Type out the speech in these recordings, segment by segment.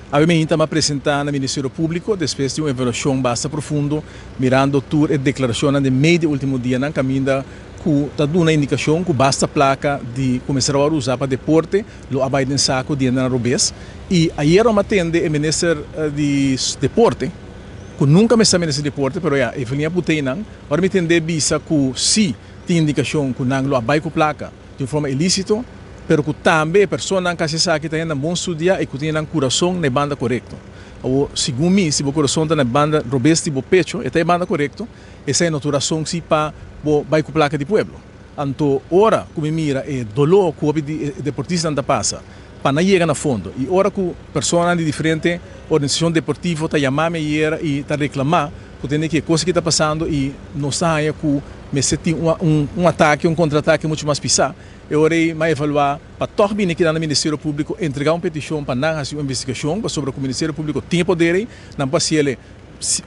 Awe mainta m'a presentá na Ministerio Públiko despues di un evaluashon basta profundo mirando tur e deklarashonnan den mei di e último dianan kaminda ku ta duna indikashon ku basta plaka di ku mester a wòrdu usá pa deporte lo a bai den sako di hendenan robes. I ayera mi a tende e minister di deporte ku nunka mester a minister di deporte pero ya Evelyn a put'é einan ora mi tend'é bisa ku si tin indikashon ku nan lo a bai ku plaka di un forma ilísito, pero ku tambe e personanan ku hasi esaki ta hendenan bon studiá i ku tin nan kurason na e banda korekto. Awor, segun mi, si bo kurason ta na e banda robes di bo pecho, e ta e banda korekto, esei no ta un rason si pa bo bai ku plaka di pueblo. Anto, ora ku mi mira e doló ku hopi di e deportistanan ta pasa pa nan yega na fondo i ora ku personanan di diferente organisashon deportivo ta yama mi ayera i ta reklamá ku tende ki e kos aki ta pasando i nos ta haña ku mester tin un un atake, un kontra-atake muchu mas pisá. E ora ei m'a evaluá pa tòg bini kinan na Ministerio Públiko entregá un petishon pa nan hasi un investigashon pasobra ku Ministerio Públiko tin e poder ei, nan por hasi el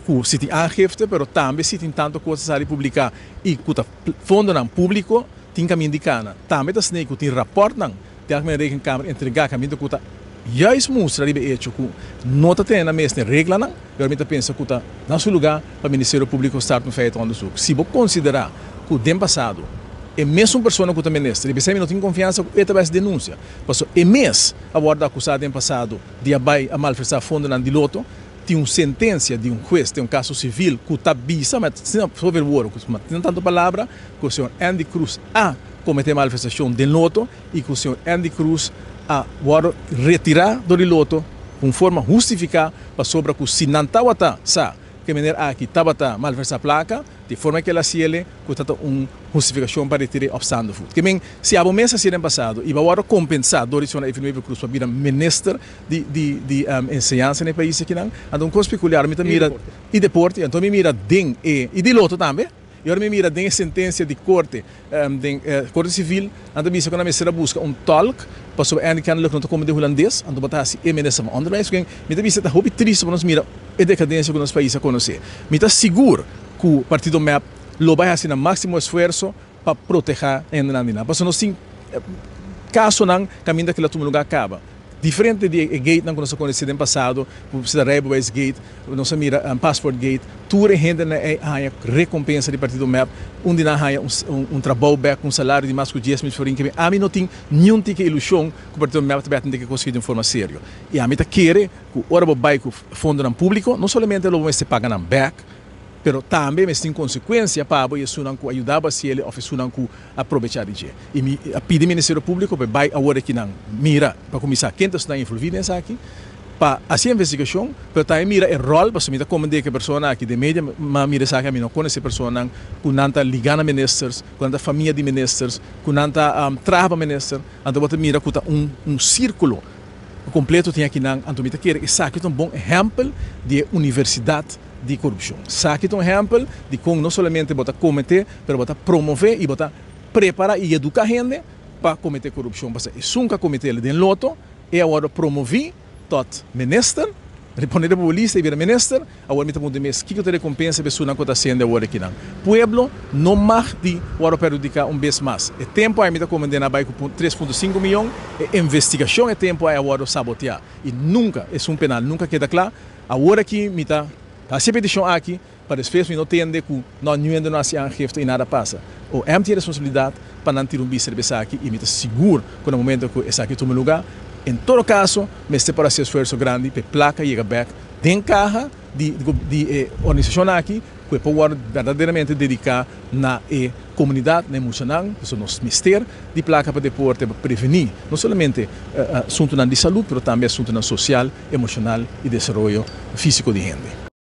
ku si tin aangifte pero tambe si tin tantu kos ta sali publiká i ku ta fondonan públiko tin kaminda di kana. Tambe ta snei ku tin rapòrtnan di Algemene Rekenkamer entregá kaminda ku ta juist mustra riba e echo ku no ta tene nan mes den reglanan. Pero mi ta pensa ku ta na su lugá pa Ministerio Públiko start un feitenonderzoek. Si bo konsiderá ku den pasado e mesun persona ku ta minister, i p'esei mi no tin konfiansa ku e ta bai hasi denunsia, pasobra e mes a wòrdu akusá den pasado di a bai a malversá fondonan di loto, tin un sentensia di un hues den un kaso sivil ku ta bisa, ma sin zoveel woorden, ku tin tantu palabra, ku señor Andy Cruz a kometé malversashon den loto i ku señor Andy Cruz a wòrdu retirá dor di loto ku un forma hustifiká pasobra ku si nan tabata sa ku e meneer aki tabata malversá plaka, di forma ku el a hasiel ku ta ta un hustifikashon pa retir'é op staande voet. Ke men, si abo mes a hasiel den pasado i bo a wòrdu kompensá dor di señor Evelyn Wever Croes pa bira minister di di di enseñansa na e pais akinan, anto un kos pekuliar mi ta mira i deporte, anto mi mira den e i di loto tambe. I ora mi mira den e sentensia di korte, den korte sivil, nan ta bisa ku nan mester a buska un tolk pasobra Andy kennelijk no ta komprende hulandes, anto bo ta hasi e minister van onderwijs. Ku mi ta bisa ta hopi tristu pa nos mira e dekadensia ku nos pais a konosé. Mi ta sigur ku partido mep lo bai hasi nan máksimo esfuerso pa protehá hendenan di nan, pasobra nos tin kasonan kaminda kila tuma lugá kaba. Diferente di e gatenan ku nos a konosé den pasado, ku si ta rijbewijs gate, nos a mira paspoort gate, tur e hendenan ei a haña rekompensa di partido mep, un di nan a haña un trabou bek ku un salario di mas ku 10,000 florin. Keme ami no tin niun tiki ilushon ku partido mep ta bèt den ke kos aki di un forma serio. I ami ta kere ku ora bo bai ku fondonan públiko, no solamente lo bo mester paga nan bèk, pero tambe mester tin konsekuensia pa bo i esunnan ku a yuda bo hasiel òf esunnan ku a probechá di dje. I mi a pidi Ministerio Públiko pa e bai awor aki nan mira pa kuminsá ken ta esnan envolví den esaki pa hasi investigashon, pero tambe mira e ròl pasobra mi ta komprendé ku e persona aki den media mi a mira esaki ami no konosé personanan ku nan ta ligá na ministers, ku nan ta famia di ministers, ku nan ta traha pa minister, anto bo ta mira ku ta un un sírkulo kompleto tin akinan, anto mi ta kere esaki ta un bon ehèmpel di e universidat di korupshon. Esaki ta un ehèmpel di kon no solamente bo ta kometé, pero bo ta promové i bo ta prepara i eduká hende pa kometé korupshon. Pasobra esun ku a kometé el den loto, e a wòrdu promoví tot minister, pone riba bo lista i bira minister. Awor mi ta puntra mi mes, kiko ta rekompensa pa esunnan ku ta hasiendo awor akinan? Pueblo no mag di wòrdu perhudiká un bes mas. E tempu ai mi ta komendé nan bai ku 3.5 miyon, e investigashon e tempu ai a wòrdu saboteá i nunka esun penal nunka keda kla. Awor aki mi ta hasi e petishon aki pa despues mi no tende ku no niun hende no hasi aangifte i nada pasa. OM tin e responsabilidat pa nan tira un bista riba esaki i mi ta sigur ku na momento ku esaki tuma luga, en todo kaso mester por hasi esfuerso grandi pa e plaka yega bek den kaha di di e organisashon aki ku e por wòrdu berdaderamente dediká na e komunidat, na e muchanan. Pasobra nos mester di plaka pa deporte pa prevení no solamente asuntunan di salud pero tambe asuntunan sosial, emoshonal i desaroyo físiko di hende.